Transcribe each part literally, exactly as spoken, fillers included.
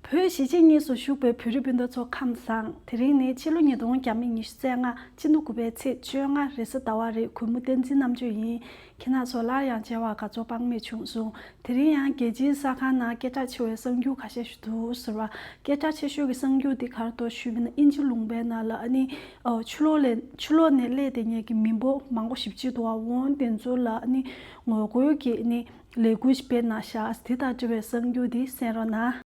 བོད་གཞིས་བྱེས་གཉིས་སུ་བཞུགས་པའི་བོད་རིགས་སྤུན་ཟླ་ཚོ་ཁམས་བཟང་། དེ་རིང་ནི་ཕྱི་ལོ་ཉིས་སྟོང་ཉི་ཤུ་རྩ་ལྔ། ཕྱི་ཟླ་དགུ་པའི་ཚེས་བཅོ་ལྔ་རེས་གཟའ་ཟླ་བ་རེད། གུས་མོ་བསྟན་འཛིན་རྣམ་དཔྱོད་ཡིན། ཁྱེད་རྣམ་ཚོ་སླར་ཡང་མཇལ་བར་དགའ་ཚོར་དཔག་མེད་བྱུང་སོང་། དེ་རིང་ཡང་རྒྱལ་སྤྱིའི་གསར་ཁང་ནང་སྐད་གྲགས་ཆེ་བའི་གསར་འགྱུར་ཁ་ཤས་ཤིག་འདུག་ཟེར་བ། སྐད་གྲགས་ཆེ་ཤོས་ཀྱི་གསར་འགྱུར་འདི་ག་རེ་འདུག་ཞུས་པ་ཡིན་ན། དབྱིན་ཇི་ལུང་པའི་ནང་ལ་ཨ་ནི་ཨོ་ཕྱི་ལོགས་ལས་ཕྱི་ལོགས་ནས་སླེབས་བསྡད་མཁན་གྱི་མི་འབོར་མང་པོ་ཞེ་པོ་ཅིག་འདུག་པ། འོ་དེ་ཚོ་ལ་ཨ་ནི་ངོ་རྒོལ་གྱི་ཨ་ནི་ལས་འགུལ་ཞིག་སྤེལ་གནང་ཤག། དེ་དང་འབྲེལ་བའི་གསར་འགྱུར་འདི་གསན་རོགས་གནང་།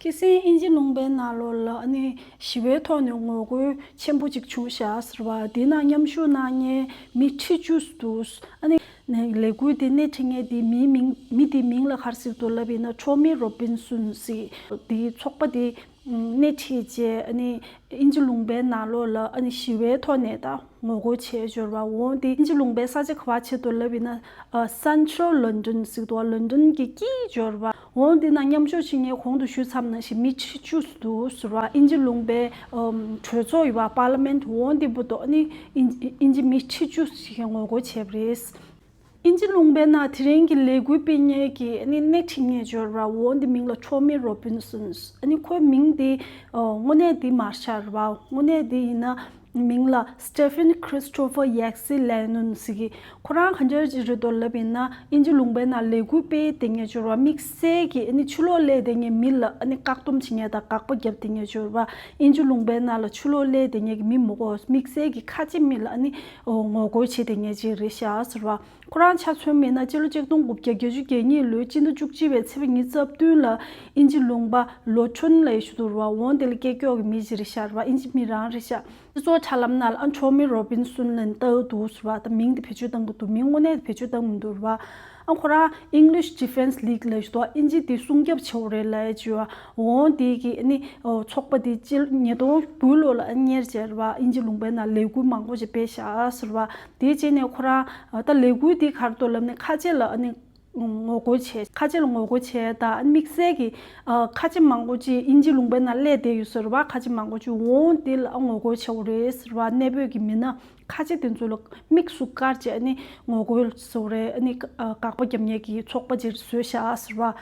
ཁ་སང་དབྱིན་ཇི་ལུང་པའི་ནང་ལོགས་ལ་ཨ་ནི་ཞི་བའི་ཐོག་ནས་ངོ་རྒོལ་ཆེན་པོ་ཅིག་བྱུང་ཤག་ཟེར་བ། དེ་ནང་མཉམ་ཞུགས་གནང་མཁན་མི་ཁྲི་བཅུ་འདུག། ཨ་ནི་ལས་འགུལ་དེ་སྣེ་ཁྲིད་མཁན་དེ་མིའི་མིང་མི་དེའི་མིང་ལ་ག་རེ་ཟེར་འདུག་ལབ་པ་ཡིན་ན། ཁྲོ་མི་རོ་བིན་སོན་ཟེར་དེའི་ཚོགས་པ་དེ་སྣེ་ཁྲིད་བྱས་ཨ་ནི་དབྱིན་ཇི་ལུང་པའི་ནང་ལོགས་ལ་ཨ་ནི་ཞི་བའི་ཐོག་ནས་ད་ངོ་རྒོལ་བྱས་འབྱོར་བ། འོང་དེ་དབྱིན་ཇི་ལུང་པའི་ས་ཆ་ག་པར་བྱེད་འདུག་ལབ་ཡིན་ན། Central London ཟེར་འདུག་པ། ལོན་ཌོན་གྱི་དཀྱིལ་འབྱོར་བ། འོང་དེ་ནང་མཉམ་ཞུགས་བྱེད་མཁན་གོང་དུ་ཞུས་ཚར་བ་ནང་བཞིན་མི་ཁྲི་བཅུ་འདུག་ཟེར་བ། དབྱིན་ཇི་ལུང་པའི་གྲོས་ཚོགས་ཡོད་པ། Parliament། འོང་དེ་བར་དུ་ཨ་ནི་དབྱིན་དབྱིན་ཇི་མི་ཁྲི་བཅུ་ཞིག་ངོ་རྒོལ་བྱས་པ་རེད། དབྱིན་ཇི་ལུང་པའི་ནང་དེ་རིང་གི་ལས་འགུལ་སྤེལ་མཁན་གྱི་ཨ་ནི་སྣེ་ཁྲིད་མཁན་འབྱོར་བ། འོ་འདི་མིང་ལ་ཁྲོ་མི་རོ་བིན་སོན། ཨ་ནི་ཁོའི་མིང་འདི་ཨོ་དངོས་གནས་འདི་མ་ཤར་བ། དངོས་གནས་འདི་ཡིན་ན་མིང་ལ་Stephen Christopher Yaxley Lennon ཟེར་གྱི། ཁོ་རང་གང་འདྲ་ཅིག་རེད་འདུག་ལབ་ཡིན་ན། དབྱིན་ཇི་ལུང་པའི་ནང་ལས་འགུལ་སྤེལ་བསྡད་མཁན་འབྱོར་བ། དམིགས་བསལ་གྱི་ཨ་ནི་ཕྱི་ལོགས་སླེབས་བསྡད་མཁན་མི་ལ་ཨ་ནི་བཀག་སྡོམ་བྱེད་མཁན་དང་དགག་པ་བརྒྱབ་བསྡད་མཁན་འབྱོར་བ། དབྱིན་ཇི་ལུང་པའི་ནང་ལ་ཕྱི་ལོགས་སླེབས་བསྡད་མཁན་གྱི་མི་མང་པོ། དམིགས་བསལ་གྱི་ཁ་ཆེ་མི་ལ་ཨ་ནི་ཨོ་ངོ་རྒོལ་བྱེད་བསྡད་མཁན་ཅིག་རེད་ཤག་ཟེར་བ། ཁོ་རང་ཆ་མཚོན་པ་ཡིན་ན་སྤྱི་ལོ་ཆིག་སྟོང་དགུ་བརྒྱ་བརྒྱད་ཅུ་གྱ་གཉིས་ལོའི་སྤྱི་ཟླ་བཅུ་གཅིག་པའི་ཚེས་པ་ཉི་ཤུ་རྩ་བདུན་ལ་དབྱིན་ཇི་ལུང་པ་ལོ་ཁྲོན་ལབ་ཡག་ཅིག་འདུག་པ། འོང་དེ་ལ་སྐྱེས་མཆོག་གི་མི་ཅིག་རེད་ཤག་རེད་པ། དབྱིན་ཇི་མི་རང་རེད་ཤག། སྤྱི་ཚོགས་དྲ་ལམ་ནང་ལ་ཨ་ཁྲོ་མི་རོ་བིན་སོན་ལབ་ནས་བཏགས་འདུག་ཟེར་བ། ད་མིང་དེ་བེད་སྤྱོད་བཏང་གི་འདུག། མིང་དངོས་གནས་དེ་བེད་སྤྱོད་བཏང་མི་འདུག་རེད་པ། ཨ་ཁོ་རང་English Defence League ལབ་ཡག་ཅིག་འདུག། དབྱིན་ཇི་དེ་སྲུང་སྐྱོབ་བྱེད་དགོས་རེད་ལབ་ཡག་ཅིག་ཡོད་པ། འོང་དེ་གི་ཨ་ནི་ཨོ་ཚོགས་པ་དེ་སྤྱི་ཉིས་སྟོང་དགུ་ལོ་ལ་ཨ་གཉེར་བྱས་རེད་པ། དབྱིན་ཇི་ལུང་པའི་ནང་ལས་འགུལ་མང་པོ་ཞིག་སྤེལ་ཤག་ཟེར་བ། དེ་བྱས་ནས་ཁོ་རང་ད་ལས་འགུལ་དེ་ག་རེ་འདུག་ལབ་ནས་ཁ་ཆེ་ལ་ཨ་ནི་ངོ་རྒོལ་བྱས། ཁ་ཆེ་ལ་ངོ་རྒོལ་བྱས། ད་དམིགས་བསལ་གྱི་ཨ་ཁ་ཆེ་མང་པོ་ཅིག་དབྱིན་ཇི་ལུང་པའི་ནང་སླེབས་བསྡད་ཡོད་ཟེར་བ། ཁ་ཆེ་མང་པོ་ཅིག་འོང་དེ་ལ་ངོ་རྒོལ་བྱེད་དགོས་རེད་ཟེར་བ། གནས་སྤོས་ཀྱི་མི་སྣ་ཁ་ཆེ་དེ་ཚོ་ལ་དམིགས་སུ་བཀར་བྱས་ཨ་ནི་ངོ་རྒོལ་བཟོ་རེད། ཨ་ནི་ཨ་དགག་པ་རྒྱབ་མཁན་གྱི་ཚོགས་པ་ཅིག་བཟོས་ཤག་ཟེར་བ།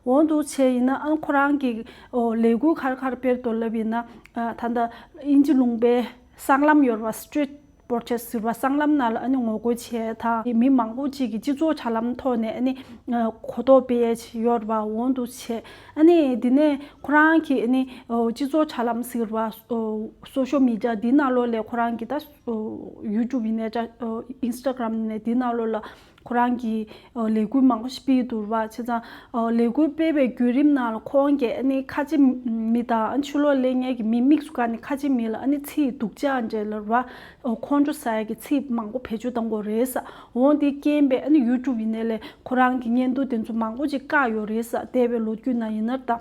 འོང་དེ་བྱས་ཡིན་ན་ཨ་ཁོ་རང་གི་ཨོ་ལས་འགུལ་ག་རེ་ག་རེ་སྤེལ་འདུག་ལབ་ཡིན་ན། ཨ་ད་ལྟ་དབྱིན་ཇི་ལུང་པའི་སྲང་ལམ་ཡོད་རེད་པ། Street Protest ཟེར་བ། སྲང་ལམ་ནང་ལ་ཨ་ནི་ངོ་རྒོལ་བྱས། ད་མི་མང་པོ་ཅིག་གིས་སྤྱི་ཚོགས་དྲ་ལམ་ཐོག་ནས་ཨ་ནི་གོ་རྟོགས་སྤེལ་ཡག་ཅིག་ཡོད་རེད་པ། འོང་དེ་བྱས་ཨ་ནི་འདི་ནས་ཁོ་རང་གི་ཨ་ནི་སྤྱི་ཚོགས་དྲ་ལམ་ཟེར་བ། Social Media འདི་ནང་ལོགས་ལ་ཁོ་རང་གི་ད་YouTube ཡིན་ནའི་འདྲ། Instagram ཡིན་ནའི་འདི་ནང་ལོགས་ལ་ཁོ་རང་གིས་ལས་འགུལ་མང་པོ་ཞིག་སྤེལ་འདུག་པ། བྱས་ཙང་ལས་འགུལ་སྤེལ་བའི་བརྒྱུད་རིམ་ནང་ལ་ཁོང་གིས་ཨ་ནི་ཁ་ཆེ་མི་དང་ཕྱི་ལོགས་སླེབས་མཁན་གྱི་མི་དམིགས་སུ་བཀར་ནས་ཁ་ཆེ་མི་ལ་ཨ་ནི་ཚིག་སྡུག་ཅག་འདྲ་ལབ་པ། ཁོང་ཁྲོ་ཟ་ཡག་གི་ཚིག་མང་པོ་བེད་སྤྱོད་གཏོང་གི་ཡོད་རེད་ཟེར། འོང་དེ་རྐྱེན་པས་ཨ་ནི་YouTube ཡིན་ནའི་ལས་ཁོ་རང་གི་བརྙན་ཐུང་དེ་ཚོ་མང་པོ་ཅིག་བཀག་ཡོད་རེད་ཟེར། འདས་པའི་ལོ་རྒྱུས་ནང་ཡིན་ན་ད།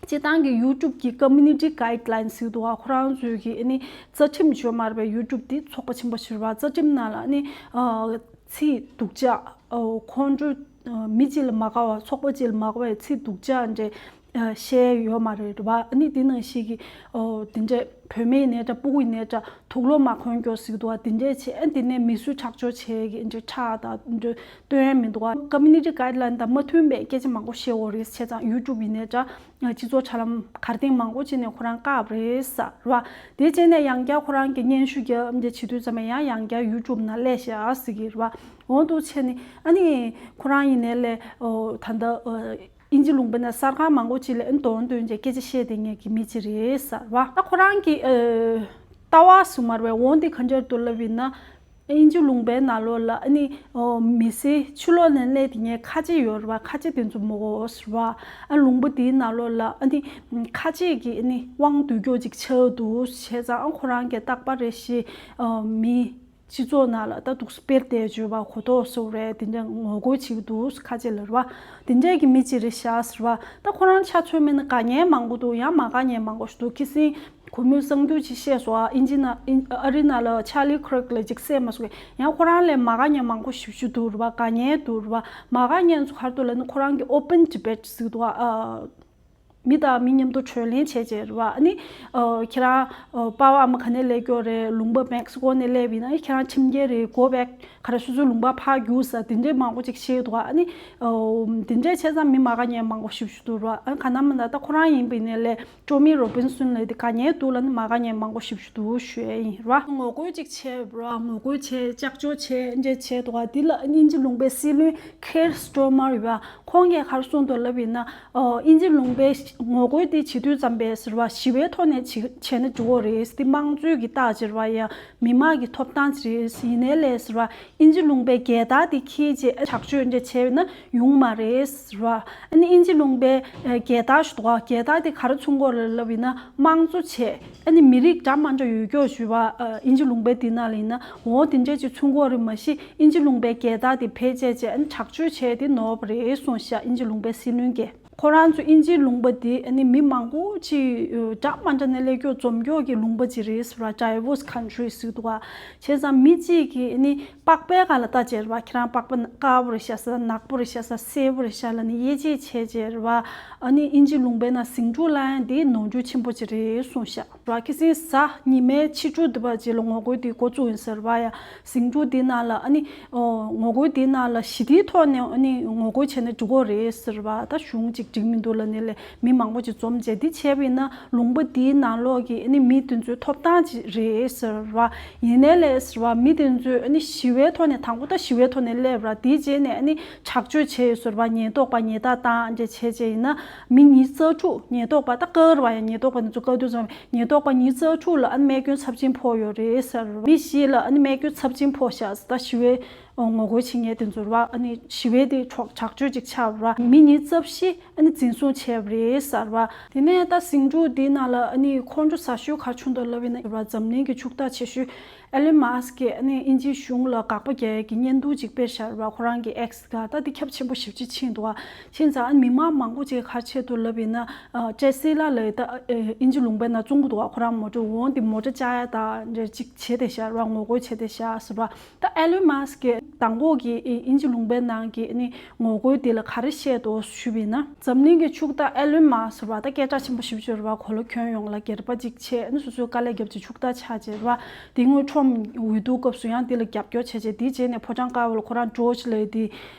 སྤྱིར་བཏང་གི་YouTube གི་Community Guidelines ཟེར་འདུག་པ། ཁོ་རང་ཚོའི་གི་ཨ་ནི་རྩ་ཁྲིམས་ཡོད་མ་རེད་པས། YouTube དེ་ཚོགས་པ་ཆེན་པོ་ཞིག་རེད་པ། རྩ་ཁྲིམས་ནང་ལ་ཨ་ནི་ཨ་ཚིག་སྡུག་ཅག། ཨ་ཁོང་ཁྲོ། ཨ་མི་གཅིག་ལ་མ་དགའ་བ། ཚོགས་པ་གཅིག་ལ་མ་དགའ་བའི་ཚིག་སྡུག་ཅག་འདྲ་ཨ་བཤད་ཡོད་མ་རེད་པ། ཨ་ནི་དེ་ནང་བཞིན་གྱི་ཨ་དེ་འདྲ་བུད་མེད་ཡིན་ནའི་འདྲ། སྤུ་གུ་ཡིན་ནའི་འདྲ། དུག་ལོག་མ་གོན་རྒྱུ་ཟེར་འདུག་པ། དེ་འདྲ་བྱས། ཨ་དེ་ནས་མི་གསོད་ཁྲག་སྦྱོར་བྱེད་ཀྱི་འདྲ་ཁྲག་དང་འདྲ་སྟོན་ཡག་མི་འདུག་པ། Community Guideline དང་མ་མཐུན་པའི་སྐད་ཆ་མང་པོ་བཤད་ཡོད་རེད། བྱས་ཙང་YouTube ཡིན་ནའི་འདྲ། སྤྱི་ཚོགས་དྲ་ལམ་གར་སྟེགས་མང་པོ་ཅིག་ནས་ཁོ་རང་བཀག་པ་རེད་ཟེར་བ། དེ་བྱས་ནས་ཡང་བསྐྱར་ཁོ་རང་གིས་སྙན་ཞུ་རྒྱབ་འདྲ་བྱེད་དུས་ཙམ་པ་ཡང་ཡང་བསྐྱར་YouTube ནང་སླེབས་ཤག་ཟེར་གྱི་རེད་པ། འོ་འདུག་བྱས་ནས་ཨ་ནི་ཁོ་རང་ཡིན་ནའི་ལས་ཨོ་ད་ལྟ་ཨོ་དབྱིན་ཇི་ལུང་པའི་ནང་གསར་ཁང་མང་པོ་ཅིག་ལ་ཨ་ནི་དོན་དོན་གྱི་སྐད་ཆ་བཤད་བསྡད་མཁན་གྱི་མི་ཅིག་རེད་ཟེར་བ། ད་ཁོ་རང་གི་ཨོ་ལྟ་བ་ཟེར་མ་རེད་པས། འོ་འདི་ག་འདྲ་འདུག་ལབ་ཡིན་ན། དབྱིན་ཇི་ལུང་པའི་ནང་ལོགས་ལ་ཨ་ནི་ཨོ་མི་སེར་ཕྱི་ལོགས་ནས་སླེབས་དེ་ངས་ཁ་ཆེ་ཡོད་རེད་པ། ཁ་ཆེ་དེ་ཚོ་མོ་གོ་ཟེར་བ། ཨ་ལུང་པ་དེའི་ནང་ལོགས་ལ་ཨ་ནི་ཁ་ཆེ་གི་ཨ་ནི་དབང་སྡུད་རྒྱུ་ཅིག་ཆགས་འདུག་བྱས་ཙང་ཨ་ཁོ་རང་གིས་རྟག་པར་རེ་བཞིན་ཨོ་མི་སྤྱི་ཚོགས་ནང་ལ་ད་འདུག་སྤེལ་བསྡད་བརྗོད་པ་གོ་ཐོག་སོགས་རེད། དེ་འདྲ་ངོ་རྒོལ་བྱེད་ཀྱི་འདུག་ཁ་ཆེ་ལ་རེད་པ། དེ་འདྲ་གི་མི་ཅིག་རེད་ཤག་ཟེར་བ། ད་ཁོ་རང་ཆ་མཚོན་པ་ཡིན་ན་དགའ་མཁན་མང་པོ་འདུག། ཡང་མ་དགའ་མཁན་མང་པོ་ཞིག་འདུག། ཁ་སང་གུས་མོས་གསར་འགྱུར་ཅིག་བཤད་སོང་། ཨ་དབྱིན་ཇི་ནང་ཨ་རི་ནང་ལ་Charlie Kirk ལབ་ཅིག་བསད་མ་སོང་། ཡང་ཁོ་རང་ལས་མ་དགའ་མཁན་མང་པོ་ཞེ་པོ་ཅིག་འདུག་རེད་པ། དགའ་མཁན་འདུག་རེད་པ། མ་དགའ་མཁན་ཚོ་ག་རེ་འདུག་ལབ་ན། ཁོ་རང་གིས་Open Debate ཟེར་གྱི་འདུག་པ། ཨ་ མི་དང་མི་མཉམ་དུ་གྲོས་གླེང་བྱས་བྱས་རེད་བ། ཨ་ནི་ཁྱེད་རང་པ་ཕ་ཨ་མ་ག་ནས་སླེབས་ཀྱི་ཡོད་རེད། ལུང་པ་མེག་སི་ཀོ་ནས་སླེབས་ཡིན་ན་ཁྱེད་རང་ཁྲིམས་འགལ་རེད། གོ་བེག་ག་རེ་སོ་སོའི་ལུང་པ་ཕར་རྒྱུགས་ས་དེ་འདྲས་མང་པོ་ཅིག་བཤད་འདུག་ཨ་ནི་དེ་འདྲས་བྱས་ཙང་མི་མ་དགའ་མཁན་མང་པོ་ཞེ་པོ་ཅིག་འདུག་ར། ཨ་ནི་ག་ན་མ་ན་ད་ཁོ་རང་ཡིན་པ་ཡིན་ནའི་ལས་ཀྲོ་མི་རོ་བིན་སོན་ལབ་དེ་དགའ་མཁན་འདུག་ལབ་ནི་མ་དགའ་མཁན་མང་པོ་ཞེ་པོ་ཅིག་འདུག་ཞུ་ཡས་ཡིན་ར། ངོ་རྒོལ་ཅིག་བྱས་ར། ངོ་རྒོལ་བྱས། ལྕགས་འཇོག་བྱས། འདྲས་བྱས་འདུག་ག་དེ་ལ་དབྱིན་ཇི་ལུང་པའི་སྲིད་བློན་ཁེར་སི་ཊར་མར་ཡོད་པ། ཁོང་གིས་ག་རེ་གསུངས་འདུག་ལབ་ཡིན་ན། ཨོ། དབྱིན་ཇི་ལུང་པའི་ངོ་རྒོལ་འདི་བྱེད་དུས་ཙམ་པས་ཟེར་བ་ཞི་བའི་ཐོག་ནས་བྱེད་བྱས་ན་འགྲིག་གི་རེད། འདི་དམངས་གཙོའི་གི་རྟགས་ཅིག་རེད་བ། ཡ། མི་དམངས་ཀྱི་ཐོབ་ཐང་ཅིག་རེད། ཡིན་ནའི་ལས་ཟེར་བ་དབྱིན་ཇི་ལུང་པའི་རྒྱལ་དར་འདི་འཁྱེར་བྱས་དྲག་སྤྱོད་འདྲ་བྱས་ན་ཡོང་མ་རེད་ཟེར་བ། ཨ་ནི་དབྱིན་ཇི་ལུང་པའི་རྒྱལ་དར་ཞིག་འདུག་ག་རྒྱལ་དར་འདི་ག་རེ་མཚོན་གྱི་ཡོད་རེད་ལབ་ཡིན་ན་དམངས་གཙོ་བྱས། ཨ་ནི་མི་རིགས་འདྲ་མ་འདྲ་ཡོད་ཀྱོག་ཞུས་པ། ཨ། དབྱིན་ཇི་ལུང་པའི་འདི་ནང་ལ་ཡིན་ན་འོ་དེ་འདྲས་ཅིག་མཚོན་གྱི་ཡོད་རེད། མ་གཞི་དབྱིན་ཇི་ལུང་པའི་རྒྱལ་དར་དེ་བེད་སྤྱད་བྱས་ཨ་ནི་དྲག་སྤྱོད་བྱས་དེ་ནོར་བ་རེད་གསུངས་ཤག་དབྱིན་ཇི་ལུང་པའི་སྲིད་བློན་གྱིས། ཁོ་རང་ཚོ་དབྱིན་ཇི་ལུང་པ་དེ་ཨ་ནི་མི་མང་པོ་ཅིག་འདྲ་མ་འདྲ་ནས་སླེབས་ཀྱོག་འཛོམས་ཀྱོག་གི་ལུང་པ་ཅིག་རེད་ཟེར་བ། ཌའི་ཝར་སི་ཁན་ཊི་རི་ཟེར་འདུག་ག་བྱས་ཙང་མི་གཅིག་གིས་ཨ་ནི་པགས་པའི་སྒང་ལ་ལྟ་བྱས་རེད་བ། ཁྱེད་རང་པགས་པ་དཀར་པོ་རེད་ཤག་ཟེར། ནག་པོ་རེད་ཤག་ཟེར། སེར་པོ་རེད་ཤག་ལབ་ནས་དབྱེ་འབྱེད་བྱས་བྱས་རེད་བ། ཨ་ནི་དབྱིན་ཇི་ལུང་པའི་ནང་ཟིང་འཁྲུག་ལངས་ཡ་འདི་ནོར་འཁྲུལ་ཆེན་པོ་ཅིག་རེད་གསུངས་ཤག་ར། ཁ་སང་གཟའ་ཉི་མའི་ཕྱི་དྲོ་འདི་པ་ཅིག་ལ་ངོ་རྒོལ་འདི་འགོ་བཙུགས་ཡིན་ཟེར་བ་ཡ། ཟིང་འཁྲུག་འདི་ནང་ལ་ཨ་ནི་ཨོ་ངོ་རྒོལ་འདི་ནང་ལ་ཞི་བདེའི་ཐོག་ནས་ཨ་ནི་ངོ་རྒོལ་བྱས་ན་འགྲིག་གི་རེད་ཟེར་བ། ད་གཞུང་ཅིག་འགྲིག་མི་འདུག་ལབ་ནས་ལས་མི་མང་པོ་ཅིག་འཛོམས་བྱས་འདི་བྱས་པ་ཡིན་ན་ལུང་པ་འདིའི་ནང་ལོགས་ཀྱི་ཨ་ནི་མི་དེ་ཚོའི་ཐོབ་ཐང་ཅིག་རེད་ཟེར་བ། ཡིན་ནའི་ལས་ཟེར་བ་མི་དེ་ཚོས་ཨ་ནི་ཞི་བའི་ཐོག་ནས་དང་པོ་ད་ཞི་བའི་ཐོག་ནས་སླེབས་ར། དེའི་རྗེས་ནས་ཨ་ནི་དྲག་སྤྱོད་བྱས་ཟེར་བ། ཉེན་རྟོག་པ་ཉེས་རྡུང་བཏང་འདྲ་བྱས་བྱས་ཡིན་ན་མི་ཉི་ཤུ་རྩ་དྲུག་ཉེན་རྟོག་པ་ད་བཀག་རེད་བ། ཡང་ཉེན་རྟོག་པ་དེ་ཚོ་བཀག་དུས་ཙམ་ཉེན་རྟོག་པ་ཉི་ཤུ་རྩ་དྲུག་ལ་ཨ་ནི་རྨས་སྐྱོན་ཚབས་ཆེན་ཕོག་ཡོད་རེད་ཟེར། མི་བཞི་ལ་ཨ་ནི་རྨས་སྐྱོན་ཚབས་ཆེན་ཕོག་ཤག་ད་ཞི་བའི་ངོ་རྒོལ་བྱེད་མཁན་དེ་ཚོ་རེད་བ། ཨ་ནི་ཞི་བའི་དེ་དྲག་དྲག་སྤྱོད་ཅིག་ཆགས་རེད་བ། མི་ཉི་ཤུ་རྩ་བཞི་ཨ་ནི་འཛིན་བཟུང་བྱས་པ་རེད་ཟེར་བ། དེ་ནས་ད་ཟིང་འཁྲུག་འདི་ནང་ལ་ཨ་ནི་ཁོང་ཁྲོ་ཟ་ཤོས་ག་རེ་བྱུང་འདུག་ལབ་ཡིན་ན་རེད་བ། འཛམ་གླིང་གི་ཕྱུག་བདག་ཆེ་ཤོས་ཨེ་ལོན་མཱ་སི་ཀྱིས་ཨ་ནི་དབྱིན་ཇིའི་གཞུང་ལ་དགག་པ་རྒྱག་ཡས་ཀྱི་བརྙན་ཐུང་ཅིག་སྤེལ་བཞག་རེད་བ། ཁོ་རང་གི་ཨེག་སི་སྒང་། ད་འདི་ཁྱབ་ཆེན་པོ་ཞེ་པོ་ཅིག་ཕྱིན་འདུག་བ། ཕྱིན་ཙང་ཨ་ནི་མི་མང་མང་པོ་ཅིག་ག་རེ་བྱས་འདུག་ལབ་ཡིན་ན། ཨ། ཊེ་སི་ལ་ལབ་ཡས་ད་ཨ་དབྱིན་ཇི་ལུང་པའི་ནང་བཙོང་གི་འདུག་བ། ཁོ་རང་མོ་ཊ། འོ་འདི་མོ་ཊ་བཅག་ཡ་དང་འདྲ་ཅིག་བྱས་བསྡད་བཞག་རེད་བ། ངོ་རྒོལ་བྱས་བསྡད་བཞག་ཟེར་བ། ད་ཨེ་ལོན་མཱ་སི་ཀྱིས་དང་པོ་གི་དབྱིན་ཇི་ལུང་པའི་ནང་གི་ཨ་ནི་ངོ་རྒོལ་དེ་ལ་ག་རེ་བཤད་འདུག་ཞུས་པ་ཡིན་ན། འཛམ་གླིང་གི་ཕྱུག་བདག་ཨེ་ལོན་མཱ་སི་ཟེར་བ་ད་སྐད་གྲགས་ཆེན་པོ་ཞེ་པོ་ཅིག་ཡོད་རེད་བ། གོ་ལ་གྱོན་ཡོང་ལ་སྒེར་པ་ཅིག་བྱས། ཨ་ནི་སོ་སོའི་དཀའ་ལས་བརྒྱབ་བྱས་ཕྱུག་བདག་ཆགས་བྱས་རེད་བ། དེ་སྔོན་ཁྲོམ་འོས་བསྡུ་སྐབས་སུ་ཡང་དེ་ལ་རྒྱབ་སྐྱོར་བྱས་བྱས། དེའི་རྗེས་ནས་ཕོ་བྲང་དཀར་པོ་ལ་ཁོ་རང་ཌོཇ་ལབ་ཡས་དེ་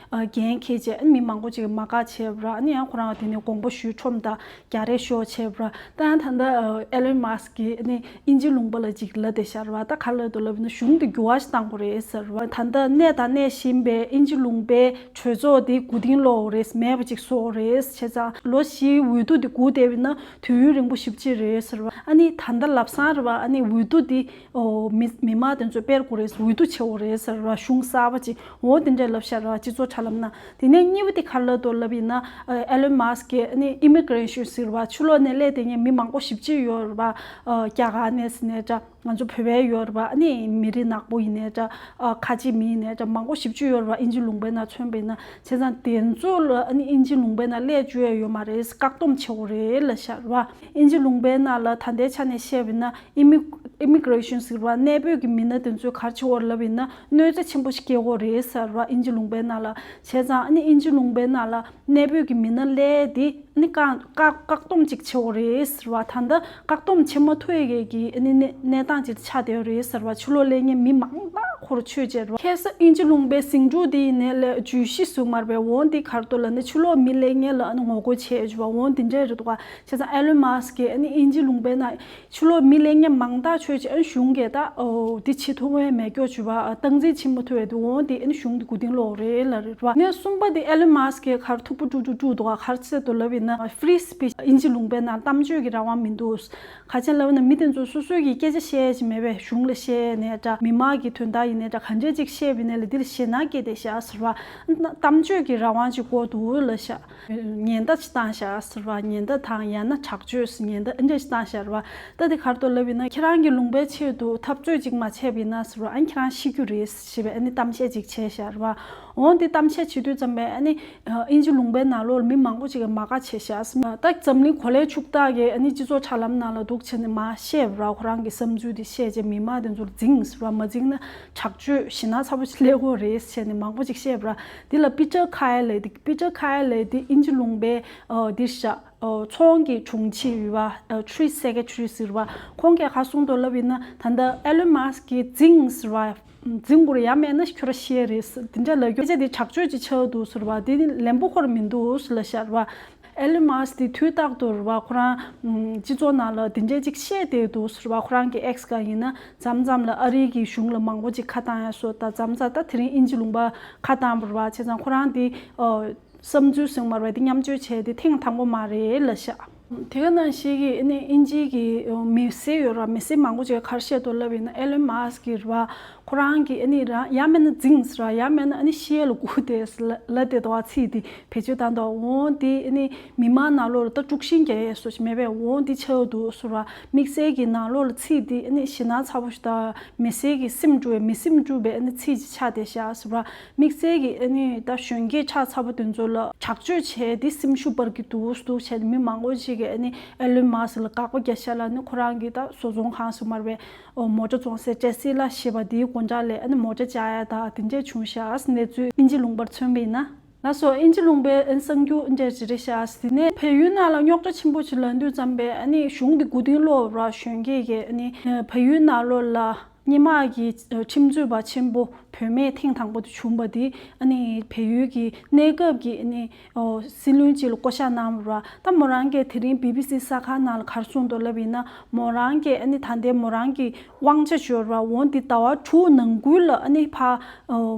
འགན་འཁྱེར་བྱས། ཨ་ནི་མི་མང་པོ་ཅིག་གིས་མ་དགའ་བྱས་རེད་བ། ཨ་ནི་ཡང་ཁོ་རང་དེ་ནས་དགོངས་པ་ཞུས། ཁྲོམ་དང་རྒྱག་རེས་ཤོག་བྱས་པ་རེད། ད་ཡང་ད་ལྟ་ཨེ་ལོན་མཱ་སི་ཀྱིས་ཨ་ནི་དབྱིན་ཇི་ལུང་པ་ལ་ཅིག་ལབ་བསྡད་ཤག་རེད་བ། ད་ག་རེ་ལབ་འདུག་ལབ་ན་གཞུང་འདི་འགྱུར་བ་ཞིག་གཏང་དགོས་རེད་ཟེར་བ། ད་ལྟ་གནས་དང་གནས་བཞིན་པའི་དབྱིན་ཇི་ལུང་པའི་གྲོས་ཚོགས་འདི་མགོ་རྟིང་སློག་དགོས་རེད། མེད་པ་ཅིག་བཟོ་དགོས་རེད། བྱས་ཙང་ལོ་བཞིའི་འོས་བསྡུ་འདི་སྒུག་བསྡད་པ་ཡིན་ན་དུས་ཡུན་རིང་པོ་ཞེ་པོ་ཅིག་རེད་ཟེར་བ། ཨ་ནི་ད་ལྟ་ལམ་སང་རེད་བ། ཨ་ནི་འོས་བསྡུ་འདི་ཨོ་མི་མི་མང་དེ་ཚོས་སྤེལ་དགོས་རེད། འོས་བསྡུ་བྱེད་དགོས་རེད་ཟེར་བ། གཞུང་གསར་པ་ཅིག་འོ་དེ་འདྲས་ལབ་ཤག་རེད་བ། སྤྱི་ཚོགས་དྲ་ལམ་ནང་། དེ་ནས་གཉིས་པ་དེ་ག་རེ་ལབ་འདུག་ལབ་ཡིན་ན། ཨ་ཨེ་ལོན་མཱ་སི་ཀྱིས་ཨ་ནི་ཨི་མི་གྷི་རེ་ཤན་ཟེར་བ། ཕྱི་ལོགས་ནས་སླེབས་བསྡད་མཁན་མི་མང་པོ་ཞེ་པོ་ཅིག་ཡོད་རེད་བ། ཨ་རྒྱ་གར་ནས་ཟེར་ནའི་འདྲ། ང་ཚོ་བོད་པའི་ཡོད་རེད་བ། ཨ་ནི་མི་རིགས་ནག་པོ་ཡིན་ནའི་འདྲ། ཨ་ཁ་ཆེ་མི་ཡིན་ནའི་འདྲ། མང་པོ་ཞེ་པོ་ཅིག་ཡོད་རེད་བ། དབྱིན་ཇི་ལུང་པའི་ནང་མཚོན་པ་ཡིན་ན། བྱས་ཙང་དེ་ཚོ་ལ་ཨ་ནི་དབྱིན་ཇི་ལུང་པའི་ནང་སླེབས་བཅུག་ཡ་ཡོད་མ་རེད། བཀག་སྡོམ་བྱེད་དགོས་རེད་ལབ་ཤག་རེད་བ། དབྱིན་ཇི་ལུང་པའི་ནང་ལ་ད་ལྟའི་ཆ་ནས་བཤད་པ་ཡིན་ན། ཨི་མི་ཨི་མི་གྷི་རེ་ཤན་ཟེར་བ། གནས་སྤོས་ཀྱི་མི་སྣ་དེ་ཚོས་ག་རེ་བྱེད་དགོས་རེད་ལབ་ཡིན་ན། གནོད་འཚེ་ཆེན་པོ་ཞིག་སྐྱེལ་དགོས་རེད་ཟེར་བ། དབྱིན་ཇི་ལུང་པའི་ནང་ལ། བྱས་ཙང་ཨ་ནི་དབྱིན་ཇི་ལུང་པའི་ནང་ལ་གནས་སྤོས་ཀྱི་མི་སྣ་སླེབས་དེ་ཨ་ནི་བཀག་བཀག་བཀག་སྡོམ་ཅིག་བྱེད་དགོས་རེད་ཟེར་བ། ད་ལྟ་བཀག་སྡོམ་བྱེད་མ་ཐུབ་ཡས་ཀྱི་ཨ་ནི་གནས་གནས་སྟངས་ཅིག་ཆགས་བསྡད་ཡོད་རེད་ཟེར་བ། ཕྱི་ལོགས་སླེབས་མཁན་མི་མང་པོ་ཁོ་རང་ཆོས་བྱས་རེད་བ། ཁ་སང་དབྱིན་ཇི་ལུང་པའི་ཟིང་འཁྲུག་དེ་ཡིན་ནའི་ལས་བརྗོད་གཞི་ཟེར་མ་རེད་པས། འོ་འདི་ག་རེ་འདུག་ལབ་ན། ཕྱི་ལོགས་མི་སླེབས་མཁན་ལ་ཨ་ནི་ངོ་རྒོལ་བྱས་ཡོད་པ། འོ་འདི་འདྲས་རེད་འདུག་ག་བྱས་ཙང་ཨེ་ལོན་མཱ་སི་ཀྱིས་ཨ་ནི་དབྱིན་ཇི་ལུང་པའི་ནང་ཕྱི་ལོགས་མི་སླེབས་མཁན་མང་ཐག་ཆོད་ཅིག་ཨ་ནི་གཞུང་གིས་ད་ཨོ་འདི་བྱེད་ཐུབ་མཁན་མེད་ཀྱོག་བྱས་པ། སྟངས་འཛིན་བྱེད་མ་ཐུབ་པས་འདུག་འོ་འདི་ཨ་ནི་གཞུང་གི་མགོ་རྟིང་སློག་རེད་ལབ་རེད་བ། ནས་གསུམ་པ་དེ་ཨེ་ལོན་མཱ་སི་ཀྱིས་ག་རེ་ཐུག་པ་དཀྲུག་དཀྲུག་དཀྲུག་འདུག་ག་ག་རེ་བྱས་འདུག་ལབ་ཡིན་ན། ཕི་རི་སི་པིཆ། དབྱིན་ཇི་ལུང་པའི་ནང་གཏམ་བརྗོད་ཀྱི་རང་དབང་མི་འདུག་ག་རེ་བྱས་ལབ་ན་མི་དེ་ཚོ་སོ་སོའི་གི་སྐད་ཆ་བཤད་ཡ་ཅིག་མེད་པས། གཞུང་ལ་བཤད་ནའི་འདྲ། མི་མང་གི་དོན་དག་ཡིན་ནའི་འདྲ། ག་འདྲས་ཅིག་བཤད་པ་ཡིན་ནའི་ལས་འདི་ལ་ཞེད་སྣང་སྐྱེས་བསྡད་ཤག་ཟེར་བ། གཏམ་བརྗོད་ཀྱི་རང་དབང་ཅིག་དགོས་འདུག་ལབ་ཤག་ཉེན་བརྡ་ཅིག་བཏང་ཤག་ཟེར་བ། ཉེན་བརྡ་དང་ཡང་ན་དྲག་སྤྱོད་ཟེར། ཉེན་བརྡ་འདི་འདྲ་ཞིག་བཏང་ཤག་རེད་བ། ད་དེ་ག་རེ་འདུག་ལབ་ཡིན་ན། ཁྱེད་རང་གི་ལུང་པའི་ཆེད་དུ་འཐབ་རྩོད་ཅིག་མ་བྱས་པ་ཡིན་ན་ཟེར་བ། ཨ་ནི་ཁྱེད་རང་ཤི་རྒྱུ་རེད་ཞེས་པའི་ཨ་ནི་གཏམ་བཤད་ཅིག་བྱས་ཤག་རེད་བ། འོ་འདི་གཏམ་བཤད་བྱེད་དུས་ཙམ་པས་ཨ་ནི་དབྱིན་ཇི་ལུང་པའི་ནང་ལོགས་ལ་མི་མང་པོ་ཅིག་གིས་མ་དགའ་བྱས་ཤག་ཟེར། ད་འཛམ་གླིང་གོ་ལའི་ཕྱུག་བདག་གིས་ཨ་ནི་སྤྱི་ཚོགས་དྲ་ལམ་ནང་ལ་འདུག་བྱས་ནས་མར་བཤད་ར། ཁོ་རང་གི་བསམ་ཚུལ་དེ་བཤད་བྱས། མི་མང་དེ་ཚོ་ལ་འཛིང་ཟེར་བ། མ་འཛིང་ན་དྲག་སྤྱོད་ཞེད་སྣང་ཚ་པོ་ཞིག་སླེབས་ཀྱི་རེད་བྱས་ནས་མང་པོ་ཅིག་བཤད་པ་ར། འདི་ལ་པི་ཊར་ཁའེ་ལབ་དེ། པི་ཊར་ཁའེ་ལབ་དེ་དབྱིན་ཇི་ལུང་པའི་ཨ་འདིར་ཤག་ཨོ། ཚོང་གི་དྲུང་ཆེ་ཡོད་པ། ཨ། Trade Secretary ཟེར་བ། ཁོང་གིས་ག་གསུངས་འདུག་ལབ་ཡིན་ན། ད་ལྟ་Elon Musk་གིས་འཛིང་ཟེར་བ། འཛིང་དགོས་རེད། ཡང་མེད་ན་ཁྱོད་རང་ཤི་ཡས་རེད་ཟེར། དེ་འདྲ་ལབ་རྒྱུ་སྐད་ཆ་དེ་དྲག་སྤྱོད་ཅིག་ཆགས་འདུག་ཟེར་བ། དེ་ནི་ལན་པོ་ཁོ་རང་མི་འདུག་ཟེར་ལབ་ཤག་རེད་བ། Elon Musk་དེ་དུས་རྟག་ཏུ་རེད་བ། ཁོ་རང་སྤྱི་ཚོགས་ནང་ལ་དེ་འདྲ་ཅིག་བཤད་བསྡད་འདུག་ཟེར་བ། ཁོ་རང་གི་X་སྒང་ཡིན་ན། མཚམས་མཚམས་ལ་ཨ་རི་གི་གཞུང་ལ་མང་པོ་ཅིག་ཁ་བཏང་ཡ་སོགས་དང་། མཚམས་མཚམས་ད་དེ་རིང་དབྱིན་ཇི་ལུང་པ་ཁ་བཏང་བ་རེད་བ། བྱས་ཙང་ཁོ་རང་དེ། ཨོ། བསམ་ཚུལ་གསུངས་པ་རེད་བ། དེ་མཉམ་སྤྱོད་བྱས་དེ་ཐེངས་དང་པོ་མ་རེད་ལབ་ཤག་དེ་ག་ནང་བཞིན་གྱི་ཨ་ནི་དབྱིན་ཇི་གི་མི་སེར་ཡོད་ར། མི་སེར་མང་པོ་ཅིག་ག་རེ་བཤད་འདུག་ལབ་ཡིན་ན། Elon Musk་གིས་རེད་བ། ཁོ་རང་གིས་ཨ་ནི་རང་ཡང་མེད་ན་འཛིང་ཟེར་བ། ཡང་མེད་ན་ཨ་ནི་ཤི་ཡས་ལ་སྒུག་བསྡད་ཟེར་ལབ་བསྡད་འདུག་བ། ཚིག་དེ་བེད་སྤྱོད་བཏང་འདུག་འོང་དེ་ཨ་ནི་མི་མང་ནང་ལོགས་ལ་ད་དཀྲུག་ཤིང་རྒྱག་ཡས་སོགས་ཤིག་མེད་པས། འོང་དེ་ཆགས་འདུག་ཟེར་བ། དམིགས་བསལ་གྱི་ནང་ལོགས་ལ་ཚིག་དེ་ཨ་ནི་ཞེད་སྣང་ཚ་པོ་ཞིག་དང་། མི་སེར་གྱི་སེམས་དཀྲུགས་པའི། མི་སེམས་དཀྲུགས་པའི་ཨ་ནི་ཚིག་ཅིག་ཆགས་བསྡད་ཤག་ཟེར་བ། དམིགས་བསལ་གྱི་ཨ་ནི་ད་གཞོན་སྐྱེས་ཆགས་ཚ་པོ་དེ་ཚོ་ལ་དྲག་སྤྱོད་བྱས་ཏེ་སེམས་ཤུགས་སྤར་གྱི་འདུག་འདུག་བྱས་ནས་མི་མང་པོ་ཞིག་གིས་ཨ་ནི་Elon Musk་ལ་དགག་པ་རྒྱག་ཤག་ལ། ཨ་ནི་ཁོ་རང་གི་ད་བཟོ་ཚོང་ཁང་ཟེར་མ་རེད་པས། ཨོ། མོ་ཊ་བཙོང་སའི་Tesla་ཞེས་པ་དེའི་སྒོ་འགྲམ་ལ་ཨ་ནི་མོ་ཊ་བཅག་ཡ་ད་དེ་འདྲས་བྱུང་ཤག་གནས་ཚུལ་དབྱིན་ཇི་ལུང་པར་མཚོན་པ་ཡིན་ན། ལགས་སོ། དབྱིན་ཇི་ལུང་པའི་གསར་འགྱུར་འདི་འདྲས་རེད་ཤག་དེ་ནས་བལ་ཡུལ་ནང་ལ་རྙོག་དྲ་ཆེན་པོ་ཞིག་ལངས་དུས་ཙམ་པས། ཨ་ནི་གཞུང་འདི་མགོ་རྟིང་སློག་ར། གཞོན་སྐྱེས་ཀྱིས་ཨ་ནི་བལ་ཡུལ་ནང་ལོགས་ལ་སྔོན་མ་གི་ཁྲིམས་རྩོད་པ་ཆེན་པོ་བུད་མེད་ཐེངས་དང་པོ་དེ་བྱུང་བ་དེ། ཨ་ནི་བལ་ཡུལ་གྱི་གནས་སྐབས་ཀྱི་ཨ་ནི་སྲིད་བློན་ཅིག་ལ་བསྐོ་བཞག་གནང་བ་ར། ད་མོ་རང་གིས་དེ་རིང་བི་བི་སི་གསར་ཁང་ནང་ལ་ག་རེ་གསུངས་འདུག་ལབ་ཡིན་ན། མོ་རང་གིས་ཨ་ནི་ད་ལྟའི་མོ་རང་གི་དབང་ཆ་འབྱོར་བ་འོང་དེ་ཟླ་བ་དྲུག་ནང་ཁུལ་ལ་ཨ་ནི་ཕར་